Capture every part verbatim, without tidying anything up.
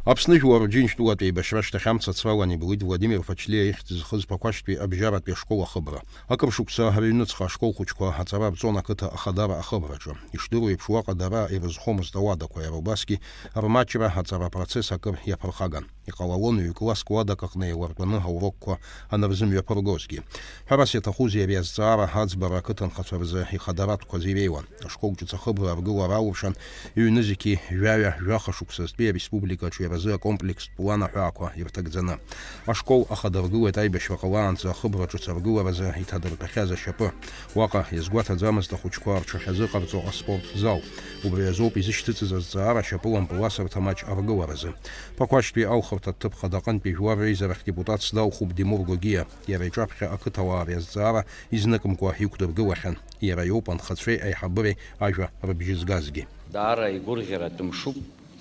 Аԥсны жәлар Џьынџьтәылатә еибашьра шьҭахь амца цәалан иблит Владимир Фачлиа ихьӡ зхыз Ԥақәашьтәи абжьаратәи ашкол ахыбра. Акыр шықәса рыҩныҵҟа ашкол хәыҷқәа аҵара рҵон ақыҭа ахадара ахыбраҿы. Ишдыру еиԥш, уаҟа дара ирызхомызт ауадақәа, иара убасгьы рмаҷра аҵара апроцесс акыр иаԥырхаган. Иҟалалон ҩ-класск уадак аҟны еилартәаны аурокқәа анырзымҩаԥыргозгьы. Ҳәарас иаҭахузеи ари азҵаара аӡбара ақыҭанхацәа рзы ихадаратәқәаз иреиуан. Ашкол ҿыц ахыбра аргылара алшан, ҩнызқьи жәаҩа-жәаха шықәсазтәи ареспубликаҿы иаразы акомплекстә план аҳәаақәа ирҭагӡаны. Ашкол ахадыргылеит аибашьра ҟалаанӡа ахыбра ҿыц аргыларазы иҭадыртәахьаз ашьапы. Уаҟа иазгәаҭаӡамызт ахәыҷқәа рҽахьазыҟарҵо аспорт зал. Убри азоуп изышьҭыҵыз азҵаара ашьапылампыласырҭа маҷ аргыларазы. Ԥақәашьтәи алхырҭа аҭыԥ хада аҟынтәи жәлар реизарахь депутатс далхуп Димур Гогиа. Иара иҿаԥхьа ақыҭауаа ари азҵаара изныкымкәа иқәдыргылахьан. Иара иоуп анхацәеи аиҳабыреи ажәа рыбжьы згазгьы. Даара игәырӷьаратә мшуп,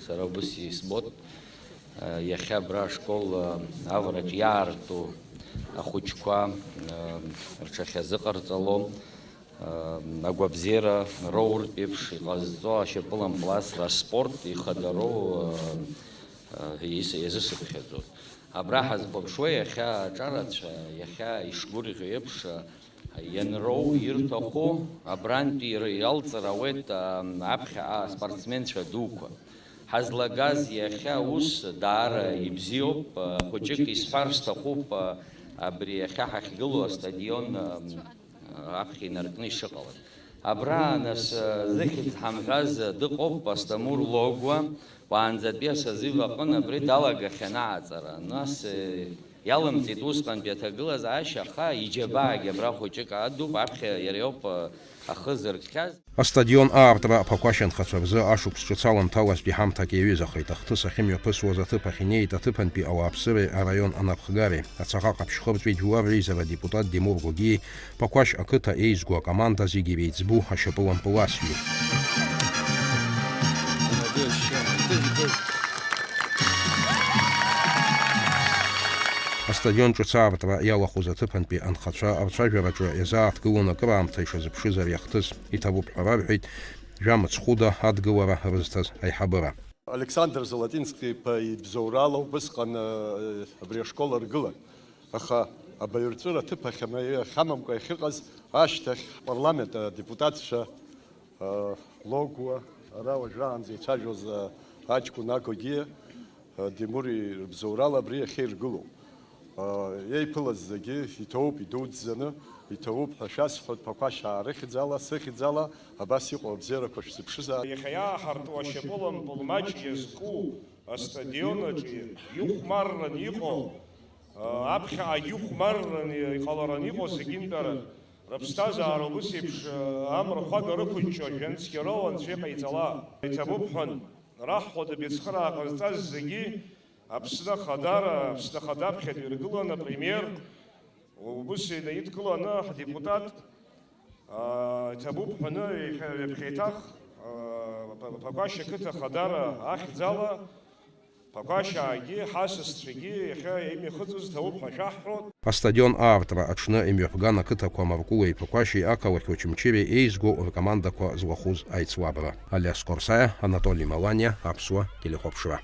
сара убыс исбот. Иахьа абра ашкол авараҿ иаарту ахәыҷқәа рҽахьазыҟарҵало, агәабзиара роуртә еиԥш иҟазҵо ашьапылампыласра аспорт ихадароу ис-, иазысыԥхьаӡоит. Абра ҳазхәаԥшуа иахьа аҿарацәа, иахьа ишгәырӷьо еиԥш, ианроу, ирҭаху, абрантәи ир-, иалҵыр ауеит, а, аԥхьаҟа аспортсменцәа дуқәа. Ҳазлагаз иахьа ус даара ибзиоуп, а, хәыҷык исҳәар сҭахуп, а, абри иахьа ҳахьгылоу астадион, а, аԥхьа инаркны ишыҟалаз. Абра, нас, зыхьӡ ҳамҳәаз дыҟоуп Асҭамыр Логәуа, уаанӡатәи асозив аҟын абри далагахьан аҟаҵара. Нас, иалымҵит усҟантәи аҭагылазаашьа, аха иџьабаагьы абра хәыҷык адуп, аԥхьа иара иоуп ахы зыркхьаз. Астадион аартра аԥақәашь анхацәа рзы ашықәс ҿыц аламҭалазтәи ҳамҭак иаҩызахеит. Ахҭыс ахьымҩаԥысуаз аҭыԥ ахь инеит аҭыԥантәи ауааԥсыреи араион анапхгареи, ацаҟа ҟаԥшьхырҵәеит жәлар реизара адепутат Димур Гогиеи, Ԥақәашь ақыҭа еизго акоманда зегьы иреиҵбу ашьапылампыласҩы. Астадион ҿыц аартра иалахәыз аҭыԥантәи анхацәа рцәажәараҿы иазааҭгылон акыраамҭа ишазыԥшыз ари ахҭыс. Иҭабуп ҳәа рарҳәеит жәамыцхәыда адгылара рызҭаз аиҳабыра. Александр Золотинский-иԥа ибзоурала убысҟан, э, абри ашкол аргылан. Аха абаҩрҵәыра аҭыԥ ахьама-, ахьамамкәа иахьыҟаз ашьҭахь ҳпарламент адепутатцәа, э, Логуа, ара уажәраанӡа ицәажәоз, э, аҷкәын Агогиа, э, Димури рыбзоурала абри иахьа иргылоуп. Еиԥылаз зегьы иҭоуп, идуӡӡаны иҭоуп ҳәа шәасҳәоит, Ԥақәашь аарыхьӡала, сыхьӡала, абас иҟоу абзиарақәа шәзыԥшызаап. Иахьа иааҳарту ашьапылампыл маҷ иазку астадион аҿы ихәмарран иҟоу, аԥхьаҟагь ихәмарран иҟаларан иҟоу зегьынтәара рыԥсҭазаара убыс еиԥш амра хәага рықәыҷҷо жәҩан цәгьароу Анцәа иҟаиҵала. Иҭабуп ҳәан, раҳ Хәада Бецхыраа ҟазҵаз зегьы Аԥсны Ахадара, Аԥсны Ахада аԥхьатәи иргыланы апремиер, убыс инаидкыланы ҳдепутат, аа, иҭабуп ҳәаны иахьа ҩаԥхьа еиҭах, аа, Ԥа-, Ԥақәашь ақыҭа Ахадара ахьӡала, Ԥақәашьаагьы ҳасасцәагьы иахьа имҩахыҵыз ҭабуп ҳәа шәаҳҳәоит. Астадион аартра аҽны имҩаԥган ақыҭақәа Маркулеи Ԥақәашьи ақалақь Очамчыреи еизго ркомандақәа злахәыз аицлабра. Алиас Қорсаиа, Анатоли Маланиа, Аԥсуа телехәаԥшра.